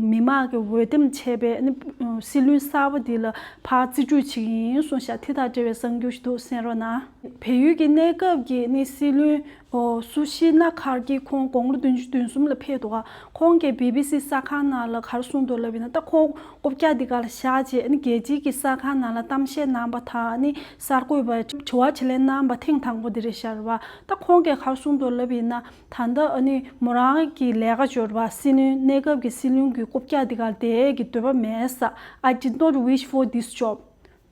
མི་མང་གི་འོས་འདེམས་བྱས་པའི་ཨ་ནི་སྲིད་བློན་གསར་པ་འདི་ལ་ཕར་རྩིས་སྤྲོད་བྱེད་ཀྱི་ཡིན་གསུངས་ཤག་དེ་དང་འབྲེལ་བའི་གསར་འགྱུར་ཞིག་འདུག་གསན་རོགས་གནང་། བལ་ཡུལ་གྱི་གནས་སྐབས་ཀྱི་ཨ་ནི་སྲིད་བློན་སུ་ཤི་ན་ཁར་གྱི་ཁོང་དགུང་ལོ་བདུན་ཅུ་དོན་གསུམ་ལ་ཕེབས་འདུག་ག་ཁོང་གིས་བི་བི་སི་གསར་ཁང་ནང་ལ་ག་རེ་གསུངས་འདུག་ལབ་ཡིན་ན། ད་ཁོང་རྐུབ་བཀྱག་འདི་ག་ལ་བཞག་བྱས་ཨ་ནི་རྒྱལ་སྤྱིའི་གི་གསར་ཁང་ནང་ལ་གཏམ་བཤད་གནང་པ་དང་། ཨ་ནི་གསར་འགོད་པར་དྲི་བ་དྲིས་ལན་གནང་པ་ཐེངས་དང་པོ་འདི་རེད་ཤག་རེད་བ། ད་ཁོང་གིས་ག་རེ་གསུངས་འདུག་ལབ་ཡིན་ན། ད་ལྟ་ཨ་ནི་མོ་རང་གི་ལས་ཀ་འབྱོར་བ་སྲིད་བློན། གནས་སྐབས་ཀྱི་སྲིད་བློན་གྱི་རྐུབ་བཀྱག་འདི་ག་ལ་བསྡད་ཀྱི་འདོད་པ་མེད་ས། I did not wish for this job.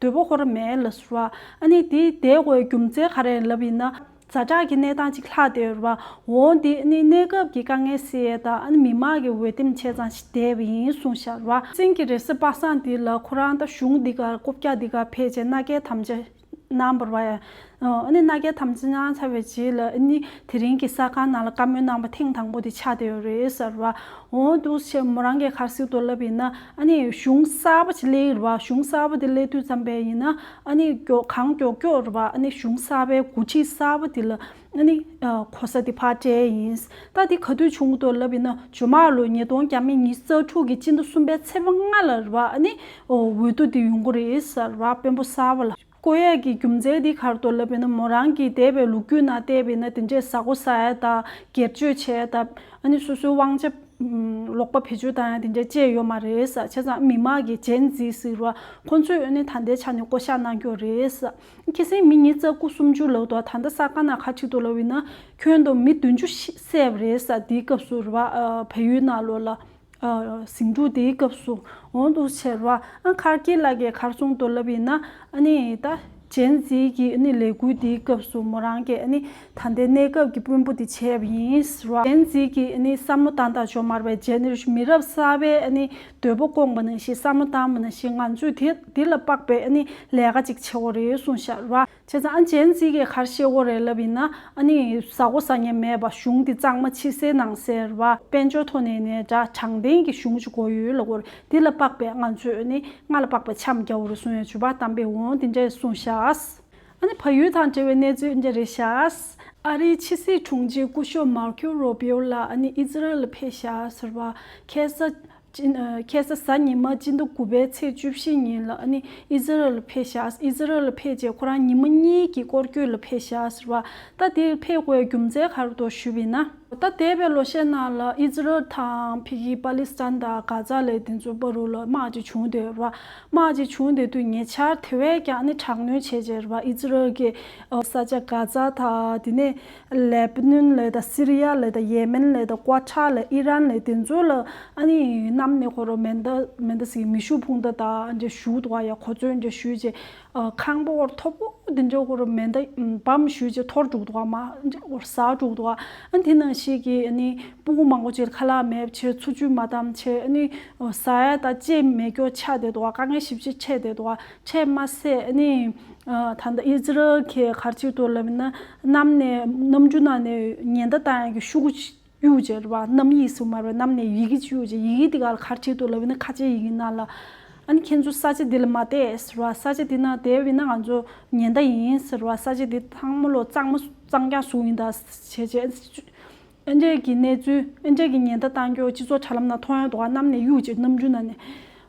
འདོད་པ་ཁོ་རང་མེད་ལབ་སོང་བ། ཨ་ནི་དེ་བསྡད་དགོས་རྒྱུ་མཚན་ག་རེ་ལབ་ཡིན་ན། ཛ་དྲག་གི་གནས་སྟངས་ཅིག་ལྷག་བསྡད་ཡོད་རེད་བ། འོ་དེ་ཨ་ནི་གནས་སྐབས་ཀྱི་དཀའ་ངལ་སེལ་ཡས་དང་། ཨ་ནི་མི་མང་གི་འོས་འདེམས་བྱས་ཙང་ཞིག་བསྡད་པ་ཡིན་གསུངས་ཤག་རེད་བ། སེམས་ཀྱི་རེས་གཟའ་པ་སངས་འདི་ལ་ཁོ་རང་ད་གཞུང་འདི་གར་རྐུབ་བཀྱག་འདི་གར་ཕེབས་བྱས་མནའ་སྐྱེལ་དམ་བཅའ་གནང་བ་རེད་བ། ཨ་ནི་མནའ་སྐྱེལ་དམ་བཅའ་གནང་ཚར་བའི་རྗེས་ལ་ཨ་ནི་དེ་རིང་གི་གསར་ཁང་ནང་ལ་བཀའ་མོལ་གནང་པ་ཐེངས་དང་པོ་དེ་ཆགས་བསྡད་ཡོད་རེད་ཟེར་བ། འོ་འདུག་སེ་མོ་རང་གིས་ག་རེ་ཟེར་འདུག་ལབ་ཡིན་ན། ཨ་ནི་གཞུང་གསར་པ་ཅིག་སླེབས་རེད་བ། གཞུང་གསར་པ་དེ་སླེབས་དུས་ཙམ་པས་ཡིན་ན། ཨ་ནི་མགྱོགས་གང་མགྱོགས་མགྱོགས་རེད་བ། ཨ་ནི་གཞུང་གསར་པའི་འགོ་ཁྲིད་གསར་པ་དེ་ལ་ཨ་ནི་གོ་ས་དེ་ཕར་སྤྲད་ཡིན། ད་དེ་ག་དུས་བྱུང་འདུག་ལབ་ཡིན་ན། ཇོ་མང་ལོ་ཉིས་སྟོང་ཉི་ཤུ་རྩ་དྲུག་གི་སྤྱི་ཟླ་གསུམ་པའི་ཚེས་པ་ལྔ་ལ་རེད་བ། ཨ་ནི་འོས་བསྡུ་དེ་ཡོང་གི་རེད་ཟེར་བ། དཔོན་པོ་གསར་པ་ལ། བསྐོ་ཡས་ཀྱི་རྒྱུ་མཚན་འདི་ག་རེ་འདུག་ལབ་ཡིན་ན། མོ་རང་གིས་འདས་པའི་ལོ་རྒྱུས་ནང་བལྟས་པ་ཡིན་ན། དེ་འདྲའི་ཟ་སྒོ་ཟ་ཡས་དང་། སྒེར་གཅོད་བྱས་དང་། ཨ་ནི་སོ་སོའི་དབང་ཆ་ལོག་པ་བེད་སྤྱོད་བཏང་ཡས་དེ་འདྲ་བྱས་ཡོད་མ་རེད་ཟེར། བྱས་ཙང་མི་མང་གི་ཇེན་ཛི་ཟེར་བ་ཁོང་ཚོས་ཨ་ནི་ད་ལྟའི་ཆ་ནས་བསྐོ་བཞག་གནང་གི་ཡོད་རེད་ཟེར། ཁ་སང་མི་ཉིས་རྩ་དགུ་སུམ་ཅུ་ལབ་འདུག་ད་ལྟ་གསར་ཁང་ནང་ག་རེ་བྲིས་འདུག་ལབ་ཡིན་ན། ཁྱོན་བསྡོམས་མི་བདུན་ཅུ་བསད་པ་རེད་ཟེར། དེའི་སྐབས་སུ་རེད་བ། ཨ། བལ་ཡུལ་ནང་ལོགས་ལ། ཨ། ཟིང་འཁྲུག་དེའི་སྐབས་སུ། འོ་འདུག་སེ་རེད་བ། ཨ། ཁར་གྱི་ལགས་ཀྱིས་ག་རེ་གསུངས་འདུག་ལབ་ཡིན་ན། ཨ་ནི་ད་ཇེན་ཛི་གི་ཨ་ནི་ལས་འགུལ་དེའི་སྐབས་སུ་མོ་རང་གིས་ཨ་ནི་ད་ལྟའི་གནས་སྐབས་ཀྱི་དཔོན་པོ་དེ་བྱས་པ་ཡིན་ཟེར་བ། ཇེན་ཛི་གི་ཨ་ནི་བསམ་བློ་བཏང་སྟངས་ཇོ་མང་བའི་ཇེ་ནེ་རེ་ཤན་མི་རབས་གསར་པའི་ཨ་ནི་འདོད་པ་སྐོང་པ་ནང་བཞིན། བསམ་བློ་བཏང་བ་ནང་བཞིན། ང་ཚོས་དེ་དེ་ལ་དཔག་པའི་ཨ་ནི་ལས་ཀ་ཅིག་བྱེད་དགོས་རེད་གསུངས་ཤག་རེད་བ། བྱས་ཙང་ཨ། ཇེན་ཛི་གིས་ག་རེ་བཤད་ཀྱི་ཡོད་རེད་ལབ་ཡིན་ན། ཨ་ནི་ཟ་སྒོ་ཟ་མཁན་མེད་པ། གཞུང་འདི་གཙང་མ་ཕྱི་གསལ་ནང་གསལ་རེད་བ། དཔལ་འབྱོར་ཐོག་ནས་ནས་འདྲ་དྲང་བདེན་གྱི་གཞུང་ཅིག་དགོས་ཡོད་ལབ་ཀྱི་ཡོད་རེད། འདི་ལ་དཔག་པའི་ང་ཚོས་ཨ་ནི་སྔར་ལ་དཔག་པའི་འཆམ་རྒྱག་དགོས་རེད་གསུངས་ཡོད། ཇོ་བྷ་དམ་པས་འོང་དེ་འདྲས་གསུངས་ཤག་ཨ་ནི་བལ་ཡུལ་དང་འབྲེལ་བའི་གནས་ཚུལ་འདི་འདྲ་རེད་ཤག་ཨ་རིའི་ཕྱི་སྲིད་དྲུང་ཆེ་སྐུ་ཞབས་མར་ཁེའོ་རུ་བྷིའོ་ལགས་ཨ་ནི་ཨི་ཛི་རལ་ལ་ཕེབས་ཤག་ཟེར་བ། ཁ་སང་ཁ་སང་གཟའ་ཉི་མ་སྤྱི་ཟླ་དགུ་པའི་ཚེས་བཅུ་བཞི་ཉིན་ལ་ཨ་ནི་ཨི་ཛི་རལ་ལ་ཕེབས་ཤག་ཨི་ཛི་རལ་ལ་ཕེབས་རྗེས་ཁོ་རང་ཉི་མ་གཉིས་ཀྱི་སྐོར་སྐྱོད་ལ་ཕེབས་ཤག་ཟེར་བ། ད་དེར་ཕེབས་དགོས་རྒྱུ་མཚན་ག་རེ་འདུག་ཞུས་པ་ཡིན་ན། ད་འདས་པའི་ལོ་ཤས་ནང་ལ་ཨི་ཛི་རལ་དང་ཕ་གི་པ་ལི་སི་ཐན་དང་གྷ་ཛ་ལབ་དེ་ཚོའི་བར་དུ་ལ་དམག་ཅིག་བྱུང་བསྡད་ཡོད་རེད་བ། དམག་ཅིག་བྱུང་བསྡད་དུས་ཉེ་ཆར་དེ་བས་ཀྱང་ཨ་ནི་དྲག་གནོན་བྱས་བྱས་རེད་བ། ཨི་ཛི་རལ་གྱི་ས་ཆ་གྷ་ཛ་དང་། དེ་ནས་ལེ་པ་ནོན་ལབ་དང་། སི་རི་ཡ་ལབ་དང་། ཡེ་མེན་ལབ་དང་། ཀོ་ཊར་ལབ། ཨི་རན་ལབ། དེ་ཚོ་ལ་ཨ་ནི་གནམ་ནས་ཁོ་རང་མེ་མདའ་མེ་མདའ་ཟེར་གྱི་མེ་ཤུགས་འཕུར་མདའ་དང་འདྲ་གཞུས་འདུག་ག་ཡ། གོ་མཚོན་འདྲ་གཞུས་བྱས། ཨ། ཁང་པ་འོར་མཐོ་པོ་འདི་འདྲ་འོར་མེ་མདའ་བམ་གཞུས་བྱས་འཐོར་འགྲོ་གི་འདུག་ག་མར་འདྲ་འོར་ཟག་འགྲོ་གི་འདུག་ག་ཨ་དེ་ནང་བཞིན་གྱི་ཨ་ནི་སྤུ་གུ་མང་པོ་ཅིག་ཁ་ལག་མེད་བྱས། འཚོ་བཅུད་མ་འདང་བྱས། ཨ་ནི་ཟ་ཡ་དང་ལྕེ་མེད་སྐྱོ་ཆགས་བསྡད་འདུག་ག་དཀའ་ངལ་ཞེ་པོ་ཅིག་འཕྲད་བསྡད་འདུག་ག་འཕྲད་མ་ཟད་ཨ་ནི། ཨ། ད་ལྟ་ཨི་ཛི་རལ་གྱིས་ག་རེ་བྱེད་འདུག་ལབ་ན། གནམ་ནས་གནམ་གྲུ་ནང་ནས་ཉེན་བརྡ་བཏང་ཡག་གི་ཤོག་གུ་གཡུག་བྱས་རེད་བ། གནམ་ཡིག་ཟེར་མ་རེད། གནམ་ནས་ཡི་གེ་གཅིག་གཡུག་བྱས། ཡི་གེ་དེ་ག་ལ་ག་རེ་བྲིས་འདུག་ལབ་ན། ཁ་ཆེ་ཡི་གེ་ནང་ལ། ཨ་ནི་ཁྱེད་ཚོ་ས་ཆ་འདི་ལ་མ་བསྡད་ཟེར་བ། ས་ཆ་འདི་ན་བསྡད་པ་ཡིན་ན་ང་ཚོ་ཉེན་བརྡ་ཡིན་ཟེར་བ། ས་ཆ་འདི་ཚང་མ་ལོ་གཙང་མ་གཙང་རྐྱང་བཟོ་ཡིན་ད་བྱས་བྱས། ཨ་འདྲས་ཀྱི་གནས་ཚུལ། ཨ་འདྲས་ཀྱི་ཉེན་བརྡ་བཏང་རྒྱུ་སྤྱི་ཚོགས་དྲ་ལམ་ནང་མཐོང་ཡག་འདུག་ག་གནམ་ནས་གཡུག་བྱས། གནམ་གྲུ་ནང་ནས།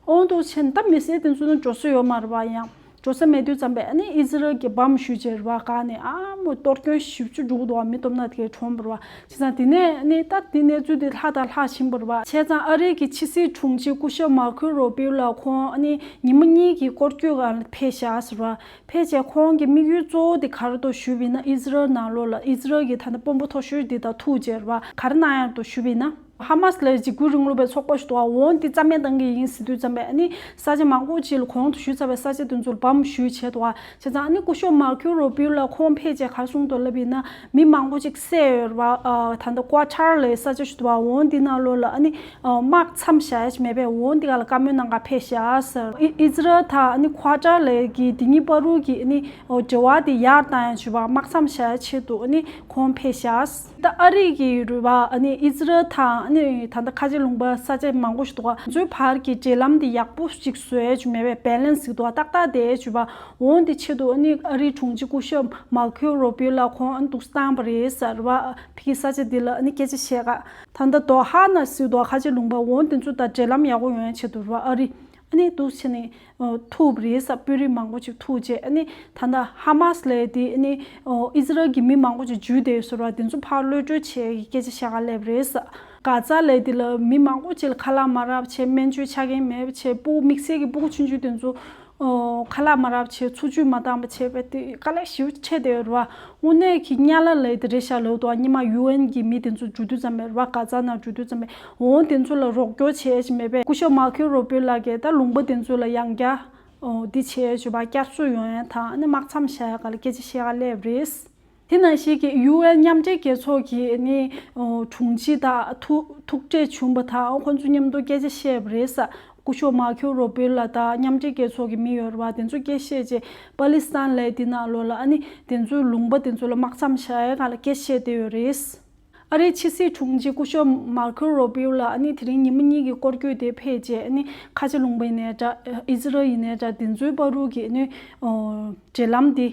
འོ་འདུག་བྱས་ནས་ད་མི་སེར་དེ་ཚོ་ནི་འགྲོ་ས་ཡོད་མ་རེད་བ། ཡང་འགྲོ་ས་མེད་དུས་ཙམ་པས་ཨ་ནི་ཨི་ཛི་རལ་གྱི་བམ་གཞུས་བྱས་རེད་བ། ག་ནས་ཨ་མོ་གཏོར་སྐྱོན་ཞེ་པོ་ཅིག་འགྲོ་གི་འདུག་ག་མི་སྟོབས་ན་དེ་གས་གྲོངས་པ་རེད་བ། བྱས་ཙང་དེ་ནས་ཨ་ནི་ད་དེ་གནས་ཚུལ་དེ་ལྷག་དང་ལྷག་ཕྱིན་པ་རེད་བ། བྱས་ཙང་ཨ་རི་གི་ཕྱི་སྲིད་དྲུང་ཆེ་སྐུ་ཞབས་མར་ཁོ་རུ་བྷིའུ་ལགས་ཁོང་ཨ་ནི་ཉི་མ་གཉིས་ཀྱི་སྐོར་སྐྱོད་སྒང་ལ་ཕེབས་བཞག་ཟེར་བ། ཕལ་ཆེར་ཁོང་གི་དམིགས་ཡུལ་གཙོ་བོ་དེ་ག་རེ་འདུག་ཞུས་པ་ཡིན་ན། ཨི་ཛི་རལ་ནང་ལོགས་ལ། ཨི་ཛི་རལ་གྱི་ད་ལྟ་དཔོན་པོ་མཐོ་ཤོས་དེ་དང་ཐུག་བྱས་རེད་བ། ག་རེ་གནང་ཡག་འདུག་ཞུས་པ་ཡིན་ན། ཧ་མ་སི་ལབ་འཇིགས་སྐུལ་རིང་ལུགས་པའི་ཚོགས་པ་ཞིག་འདུག་ག་འོ་འདི་རྩ་མེད་གཏང་གི་ཡིན་ཟེར་དུས་ཙམ་པས་ཨ་ནི་ས་ཆ་མང་པོ་ཅིག་ལ་གོང་དུ་ཞུས་ཚར་བའི་ས་ཆ་དེ་ཚོར་བམ་གཞུས་བྱས་འདུག་ག་བྱས་ཙང་ཨ་ནི་སྐུ་ཞབས་མར་ཁོ་རུ་བྷིའུ་ལགས་ཁོང་ཕལ་ཆེར་ག་རེ་གསུངས་འདུག་ལབ་པ་ཡིན་ན། མི་མང་པོ་ཅིག་བསད་ཡོད་རེད་བ། ཨ། ད་ལྟ་ཀོ་ཊར་ལབ་ས་ཆ་ཞིག་འདུག་ག་འོ་འདི་ནང་ལོགས་ལ་ཨ་ནི། ཨ། དམག་མཚམས་བཞག་ཡག་ཅིག་མེད་པས། འོ་འདི་ག་ལ་བཀའ་མོལ་གནང་ག་ཕེབས་བཞག་ཟེར། ཨི་ཨི་ཛི་རལ་དང་ཨ་ནི་ཀོ་ཊར་ལབ་ཀྱི་དེ་གཉིས་བར་དུ་གི་ཨ་ནི། ཨོ། འབྲེལ་བ་དེ་ཡར་བཏང་ཡག་ཅིག་བ། དམག་མཚམས་བཞག་ཡག་ཆེད་དུ་ཨ་ནི་ཁོང་ཕེབས་བཞག་ཟེར། ད་ཨ་རི་གི་རེད་བ། ཨ་ནི་ཨི་ཛི་རལ་དང་ཨ་ནི་ད་ལྟ་ཁ་ཆེ་ལུང་པ་ས་ཆ་མང་པོ་ཞིག་འདུག་ག་ཚོའི་བར་གྱི་འབྲེལ་ལམ་དེ་ཡག་པོ་ཅིག་བཟོ་ཡག་ཅིག་མེད་པས། བྷེ་ལེན་སི་ཞིག་འདུག་ག་ཏག་ཏག་བསྡད་ཡག་ཅིག་བ། འོ་འདི་ཆེད་དུ་ཨ་ནི་ཨ་རིའི་དྲུང་ཆེ་སྐུ་ཞབས་མར་ཁོ་རུ་བྷིའུ་ལགས་ཁོང་ཨ་ནི་འདུག་སེ་བཏང་བ་རེད་ཟེར་བ། ཕ་གི་ས་ཆ་འདི་ལ་ཨ་ནི་སྐད་ཆ་བཤད་ག་ད་ལྟ་དོ་ཧ་ན་ཟེར་འདུག་ག་ཁ་ཆེ་ལུང་པ། འོ་འདི་ཚོ་དང་འབྲེལ་ལམ་ཡག་པོ་ཡོང་ཡག་ཆེད་དུ་རེད་བ། ཨ་རི་ཨ་ནི་འདུག་སེ་བྱས་ནས། ཨོ། ཐུག་པ་རེད་ཟེར། དཔོན་རིགས་མང་པོ་ཅིག་ཐུག་བྱས། ཨ་ནི་ད་ལྟ་ཧ་མ་སི་ལབ་ཡག་དེ་ཨ་ནི། ཨོ། ཨི་ཛི་རལ་གྱི་མི་མང་པོ་ཅིག་འཇུས་བསྡད་ཡོད་ཟེར་བ། དེ་ཚོ་ཕར་གློད་བཀྲོལ་བྱེད་ཡག་གི་སྐད་ཆ་བཤད་ག་སླེབས་པ་རེད་ཟེར། གྷ་ཛ་ལབ་ཡག་དེ་ལ་མི་མང་པོ་ཅིག་ལ་ཁ་ལག་མ་རག་བྱས། སྨན་བཅོས་ཆ་རྐྱེན་མེད་པ་བྱས། སྤུ་གུ་དམིགས་བསལ་གྱི་སྤུ་གུ་ཆུང་ཆུང་དེ་ཚོ། ཨོ། ཁ་ལག་མ་རག་བྱས། འཚོ་བཅུད་མ་འདང་བ་བྱས་པས་དེ་དཀའ་ལས་ཞེ་པོ་འཕྲད་བསྡད་ཡོད་རེད་བ། དངོས་གནས་ཀྱི་དམྱལ་བ་ལབ་ཡག་དེ་རེད་ཤག་ལབ་འདུག་ག་སྔོན་མ་ཡུ་ཨེན་གྱི་མི་དེ་ཚོ་འགྲོ་དུས་ཙམ་པས་རེད་བ། གྷ་ཛ་ནང་འགྲོ་དུས་ཙམ་པས། འོ་དེ་ཚོ་ལ་རོགས་སྐྱོར་བྱེད་ཡག་ཅིག་མེད་པས། སྐུ་ཞབས་མར་ཁོ་རུ་བྷིའུ་ལགས་ཀྱིས་ད་ལུང་པ་དེ་ཚོ་ལ་ཡང་བསྐྱར། ཨོ། འདི་བྱས་བྱས་པ་བསྐྱར་གསོ་ཡོང་ཡག་དང་། ཨ་ནི་དམག་མཚམས་བཞག་ཡག་སྒང་ལ་སྐད་ཆ་བཤད་ག་སླེབས་པ་རེད། དེ་ནང་བཞིན་གྱི་ཡུ་ཨེན་མཉམ་འབྲེལ་རྒྱལ་ཚོགས་ཀྱི་ཨ་ནི། ཨོ། དྲུང་ཆེ་དང་ཐུག་ཐུག་འཕྲད་བྱུང་བ་དང་། ཁོང་ཚོ་མཉམ་དུ་སྐད་ཆ་བཤད་པ་རེད་ཟེར། སྐུ་ཞབས་མར་ཁོ་རུ་བྷིའུ་ལགས་དང་མཉམ་འབྲེལ་རྒྱལ་ཚོགས་ཀྱི་མི་ཡོད་རེད་བ། དེ་ཚོ་སྐད་བཤད་རྗེས་པ་ལི་སི་ཐན་ལབ་ཡག་དེ་ནང་ལོགས་ལ་ཨ་ནི་དེ་ཚོའི་ལུང་པ་དེ་ཚོ་ལ་དམག་མཚམས་བཞག་ཡག་སྒང་ལ་སྐད་བཤད་བསྡད་ཡོད་རེད། ཨ་རིའི་ཕྱི་སྲིད་དྲུང་ཆེ་སྐུ་ཞབས་མར་ཁོ་རུ་བྷིའུ་ལགས་ཨ་ནི་དེ་རིང་ཉི་མ་གཉིས་ཀྱི་སྐོར་སྐྱོད་དེ་ཕེབས་རྗེས། ཨ་ནི་ཁ་ཆེ་ལུང་པ་ཡིན་ནའི་འདྲ། ཨི་ཛི་རལ་ཡིན་ནའི་འདྲ། དེ་ཚོའི་བར་དུ་གི་ཨ་ནི། ཨོ། འབྲེལ་ལམ་དེ་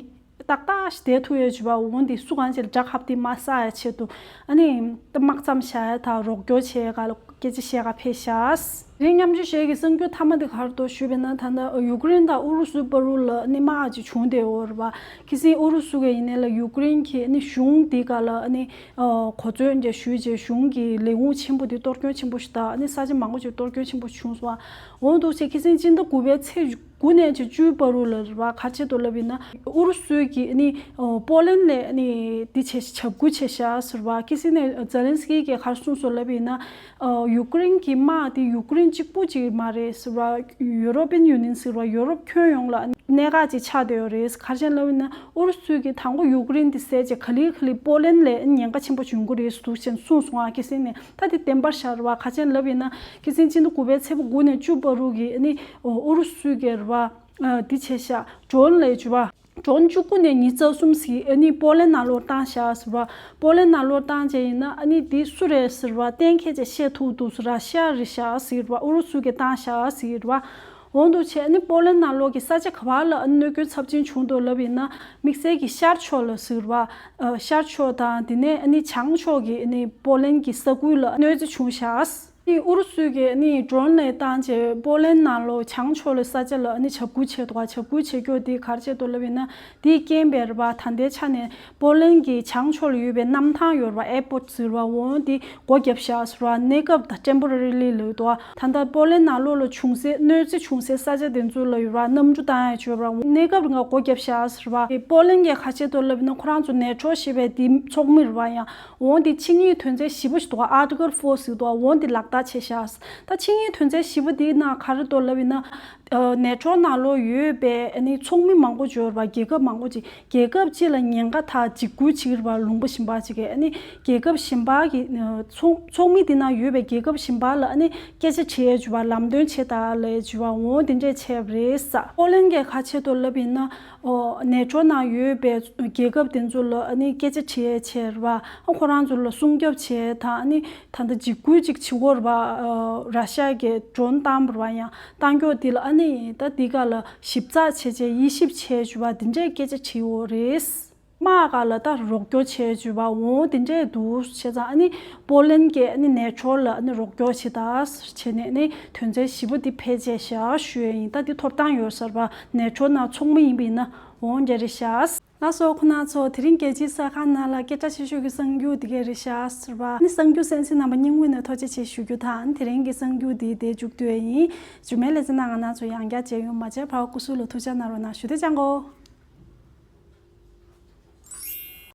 ཏག་ཏག་ཞིག་བསྡད་ཐུབ་ཡག་ཅིག་བ། འོ་འདི་སུ་གང་ཅིག་ལ་དགྲ་ཁ་གཏད་མ་བསགས་ཡག་ཆེད་དུ་ཨ་ནི་དམག་མཚམས་བཞག་ཡག་དང་རོགས་སྐྱོར་བྱེད་ཡག་སྒང་ལ་སྐད་ཆ་བཤད་ག་ཕེབས་ཤག་དེ་རིང་མཉམ་ཞུགས་གཞས་ཀྱི་གསར་འགྱུར་མཐའ་མ་དེ་ག་རེ་འདུག་ཞུས་པ་ཡིན་ན། ད་ལྟ་ཡུཀ་རེན་དང་ཨུ་རུ་སུའི་བར་དུ་ལ་ཨ་ནི་དམག་ཅིག་བྱུང་བསྡད་ཡོད་རེད་བ། ཁ་སང་ཨུ་རུ་སུ་གིས་ཡིན་ནའི་ལ་ཡུཀ་རེན་གྱི་ཨ་ནི་གཞུང་འདི་སྒང་ལ་ཨ་ནི། ཨོ། གོ་མཚོན་འདྲ་ཞུས་རྗེས་གཞུང་གི་ལས་ཁུངས་ཆེན་པོ་དེ་གཏོར་སྐྱོན་ཆེན་པོ་ཞིག་དང་། ཨ་ནི་ས་ཆ་མང་པོ་ཅིག་གཏོར་སྐྱོན་ཆེན་པོ་བྱུང་སོང་བ། འོ་འདུག་བྱས་ཁ་སང་སྤྱི་ཟླ་དགུ་པའི་ཚེས་དགུ་ནས་བཅུ་བཅུའི་བར་དུ་ལ་རེད་བ། ག་རེ་བྱས་འདུག་ལབ་ཡིན་ན། ཨུ་རུ་སུས་ཀྱིས་ཨ་ནི། ཨོ། པོ་ལན་ལ་ཨ་ནི་འདི་བྱས། འཇབ་རྒོལ་བྱས་ཤག་ཟེར་བ། ཁ་སང་ནས་ཛེ་ལན་སི་ཀི་གིས་ག་རེ་གསུངས་སོང་ལབ་ཡིན་ན། ཨོ། ཡུཀ་རེན་གྱི་དམག་དེ་ཡུཀ་རེན་གཅིག་པུ་ཅིག་མ་རེད་ཟེར་བ། ཡུ་རོ་པིན་ཡུ་ནི་ཡན་ཟེར་བ། ཡུ་རོབ་ཁྱོན་ཡོངས་ལ་གནད་འགག་ཅིག་ཆགས་བསྡད་ཡོད་རེད། ག་རེ་བྱས་ལབ་ཡིན་ན། ཨུ་རུ་སུས་ཀྱིས་དང་པོ་ཡུཀ་རེན་དེ་བསད་རྗེས་ག་ལེ་ག་ལེ་པོ་ལན་ལ་ཉེན་ཁ་ཆེན་པོ་འབྱུང་གི་རེད་འདུག་ཅེས་གསུངས་སོང་ཨ། ཁ་སང་ནས། ད་དེ་བདེན་པར་ཤར་བ། ག་རེ་བྱས་ལབ་ཡིན་ན། ཁ་སང་སྤྱི་ཟླ་དགུ་པའི་ཚེས་པ་དགུ་ནས་བཅུ་བར་དུ་གི་ཨ་ནི། ཨོ། ཨུ་རུ་སུས་ཀྱིས་རེད་བ། ཨ། འདི་བྱས་ཤག་ཌོ་རོན་ལབ་ཡག་ཅིག་བ། ཌོ་རོན་བཅུ་དགུ་ནས་ཉི་ཤུ་རྩ་གསུམ་ཞིག་ཨ་ནི་པོ་ལན་ནང་ལོགས་བཏང་ཤག་ཟེར་བ། པོ་ལན་ནང་ལོགས་བཏང་བྱས་ཡིན་ན། ཨ་ནི་འདི་སུ་རེད་ཟེར་བ་གཏན་འཁེལ་བྱས་བཤད་ཐུབ་འདུག་ཟེར། ར་ཤི་ཡ་རེད་ཤག་ཟེར་བ། ཨུ་རུ་སུ་གིས་བཏང་ཤག་ཟེར་བ། འོ་འདུག་བྱས་ཨ་ནི་པོ་ལན་ནང་ལོགས་ཀྱི་ས་ཆ་ག་བ་ལ་ཨ་ནི་གནོད་སྐྱོན་ཚབས་ཆེན་བྱུང་འདུག་ལབ་ཡིན་ན། དམིགས་བསལ་གྱི་ཤར་ཕྱོགས་ལ་ཟེར་བ། ཨ། ཤར་ཕྱོགས་དང་དེ་ནས་ཨ་ནི་བྱང་ཕྱོགས་ཀྱི་ཨ་ནི་པོ་ལན་གྱི་ས་ཁུལ་ལ་གནོད་འཚེ་བྱུང་ཤག་ཨ་ནི་ཨུ་རུ་སུས་ཀྱིས་ཨ་ནི་ཌོ་རོན་ལ་བཏང་རྗེས་པོ་ལན་ནང་ལོགས་བྱང་ཕྱོགས་ལ་ས་ཆ་ལ་ཨ་ནི་འཇབ་རྒོལ་བྱས་འདུག་ག་འཇབ་རྒོལ་བྱེད་རྒྱུ་དེ་ག་རེ་བྱས་འདུག་ལབ་ཡིན་ན། དེའི་རྐྱེན་པས་རེད་བ། ད་ལྟའི་ཆ་ནས་པོ་ལན་གྱི་བྱང་ཕྱོགས་ལ་ཡོད་པའི་གནམ་ཐང་ཡོད་རེད་བ། ཨེར་པོར་ཊི་ཟེར་བ། འོ་འདི་སྒོ་བརྒྱབ་ཤག་ཟེར་བ། གནས་སྐབས་དང་ཊེམ་པོ་ར་རི་ལི་ལབ་འདུག་ག་ད་ལྟ་པོ་ལན་ནང་ལོགས་ལ་བྱུང་སའི་གནོད་འཚེ་བྱུང་སའི་ས་ཆ་དེ་ཚོ་ལ་ཡོད་རེད་བ། གནམ་གྲུ་བཏང་ཡག་ཡོད་རེད་བ། གནས་སྐབས་རིང་སྒོ་བརྒྱབ་ཤག་ཟེར་བ། པོ་ལན་གྱིས་ག་རེ་བྱས་འདུག་ལབ་ན། ཁོ་རང་ཚོ་ནེ་ཊོ་ཞེས་པའི་དེའི་ཚོགས་མི་རེད་བ། ཡང་འོ་འདི་ཕྱི་ཉིན་དོན་ཚན་བཞི་པ་ཞིག་འདུག་ག་ཨར་ཊི་ཀལ་ཕོར་ཟེར་འདུག་ག་འོ་འདི་ལག་བསྟར་ ད་བྱས་ཤག་ད་ཆིངས་ཡིག་དོན་ཚན་བཞི་པ་འདིའི་ནང་ག་རེ་འདུག་ལབ་ཡིན་ན། ཨ་ནེ་ཊོ་ནང་ལོགས་ཡོད་པའི་ཨ་ནི་ཚོགས་མི་མང་པོ་ཅིག་ཡོད་རེད་པ། རྒྱལ་ཁབ་མང་པོ་ཅིག་རྒྱལ་ཁབ་ཅིག་ལ་ཉེན་ཁ་དང་འཇིགས་སྐུལ་བྱེད་ཀྱི་རེད་པ། ལུང་པ་གཞན་པ་ཅིག་གིས་ཨ་ནི་རྒྱལ་ཁབ་གཞན་པ་གི་ཨ་ཚོགས་ཚོགས་མི་དེ་ནང་ཡོད་པའི་རྒྱལ་ཁབ་གཞན་པ་ལ་ཨ་ནི་སྐད་ཆ་དྲིས་ཡས་བྱས་པ། ལམ་སྟོན་བྱེད་དང་ལབ་ཡས་བྱས་པ། འོ་དེ་འདྲས་བྱས་པ་རེད་ས། ཕོ་ལན་གྱིས་ག་རེ་བྱས་འདུག་ལབ་ཡིན་ན། ཨོ་ནེ་ཊོ་ནང་ཡོད་པའི་རྒྱལ་ཁབ་དེ་ཚོ་ལ་ཨ་ནི་སྐད་ཆ་དྲིས་ཡས་བྱས་རེད་པ། ཨ་ཁོ་རང་ཚོ་ལ་སྲུང་སྐྱོབ་བྱས་དང་། ཨ་ནི་ད་ལྟ་འཇིགས་སྐུལ་ཅིག་བྱེད་ཀྱི་ཡོད་རེད་པ། ཨ་ར་ཤ་གིས་ཌོ་རོན་བཏང་བ་རེད་པ། ཡང་བཏང་ཀྱོག་དེ་ལ་ཨ་ནི་ད་འདི་ག་ལ་ཞིབ་ཚགས་བྱས་བྱས་དབྱེ་ཞིབ་བྱས་བྱས་པ་འདི་འདྲའི་སྐད་ཆ་དྲིས་ཡོད་རེད། དམག་སྒར་ལ་ད་རོགས་སྐྱོར་བྱས་བྱས་པ། འོ་དེ་འདྲས་འདུག་བྱས་ཙང་ཨ་ནི་ཕོ་ལན་གྱིས་ཨ་ནི་ནེ་ཊོ་ལ་ཨ་ནི་རོགས་སྐྱོར་བྱེད་དང་བྱས་ནས་ཨ་ནི་དོན་ཚན་བཞི་པོ་འདི་ཕལ་ཆེར་བཞག་ཞུ་ཡས་ཡིན། ད་འདི་ཐོབ་ཐང་ཡོད་ས་རེད་པ། ནེ་ཊོ་ནང་ཚོགས་མི་ཡིན་པ་ཡིན་ན། འོ་འདྲས་རེད་ཤག་ལགས་སོ། ཁོང་རྣམ་ཚོ་དེ་རིང་རྒྱལ་སྤྱིའི་གསར་ཁང་ནང་ལ་སྐད་གྲགས་ཆེ་ཤོས་ཀྱི་གསར་འགྱུར་དེ་ག་རེད་ཤག་ཟེར་བ། ཨ་ནི་གསར་འགྱུར་གསན་གཟིགས་གནང་བ་སྙིང་དབུས་ནས་ཐུགས་རྗེ་ཆེ་ཞུ་རྒྱུ་དང་། ཨ་ནི་དེ་རིང་གི་གསར་འགྱུར་འདི་འདིར་མཇུག་བསྡུ་ཡས་ཡིན། རྗེས་མའི་ལེ་ཚན་ནང་ང་རང་ཚོ་ཡང་བསྐྱར་མཇལ་ཡོང་། མ་མཇལ་བར་སྐུ་གཟུགས་ལ་ཐུགས་ཅག་གནང་རོགས་གནང་ཞུ། དེ་ཅང་གོ།